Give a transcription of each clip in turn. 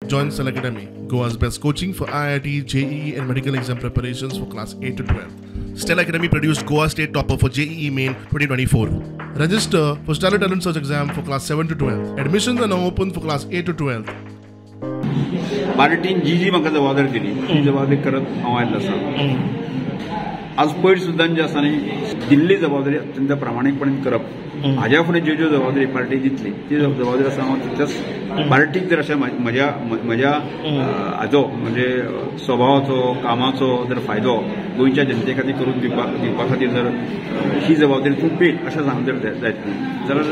Join Stellar Academy, Goa's best coaching for IIT, JEE and medical exam preparations for class 8 to 12. Stellar Academy produced Goa State Topper for JEE Main 2024. Register for Stellar Talent Search exam for class 7 to 12. Admissions are now open for class 8 to 12. पार्टीन जी जी म्हाका जबाबदारी दिली ती जबाबदारी करत हांव आयिल्लो आसा. आज पयर सुद्दां जे आसा न्ही दिल्ली जबाबदारी अत्यंत प्रामाणीकपणान करप, हाज्या फुडें ज्यो ज्यो जबाबदारी पार्टी दितली ती जबाबदारी आसा हांव तितल्याच पार्टीक जर अशें म्हज्या म्हज्या हाजो म्हणजे स्वभावाचो कामाचो जर फायदो गोंयच्या जनते खातीर करून दिवपा खातीर जर ही जबाबदारी तूं पेल अशें सांगून जर जायत न्ही जाल्यार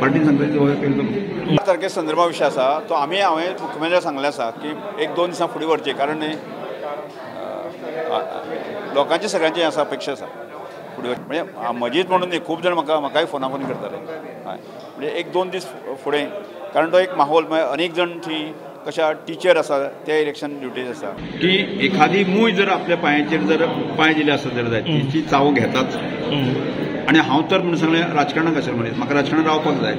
पार्टीन सांगता ती जबाबदारी पेलतलो. तारखे संदर्भा विशय आसा तो आमी हांवें मुख्यमंत्र्याक सांगलें आसा की एक दोन दिसां फुडें व्हरचें, कारण लोकांची सगळ्यांची आसा अपेक्षा आसा फुडें म्हणजे म्हजीच म्हणून न्ही, खूब जाण म्हाकाय फोना फोन करताले. हय, म्हणजे एक दोन दीस फुडें, कारण तो एक माहोल अनेक जाण थंय कशा टिचर आसा ते इलेक्शन ड्युटीज आसा की एखादी मूय जर आपल्या पांयाचेर जर पांय दिले आसत जर जायत ती चाव घेताच. आनी हांव तर म्हणून सांगलें राजकारणाक आशिल्लें म्हणजे म्हाका राजकारणात रावपाक जाय,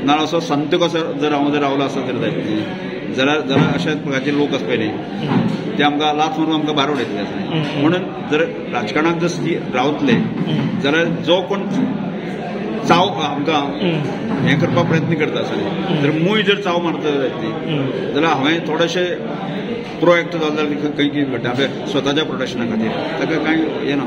ना असो संत कसो जर हांव जर रावलो आसत जर जायत जाल्यार जाल्यार अशा प्रकारचे लोक आसपा न्ही ते आमकां लाथ मारून आमकां भायर उडयतले आसा. म्हणून जर राजकारणाक जर रावतले जाल्यार जो कोण चाव आमकां हें करपाक प्रयत्न करता आसा न्ही, जर मूय जर चाव मारता जायत न्ही जाल्यार हांवें थोडेशें प्रोएक्ट जालें जाल्यार खंय कितें घडटा आपल्या स्वताच्या प्रोटेक्शना खातीर ताका कांय हें ना.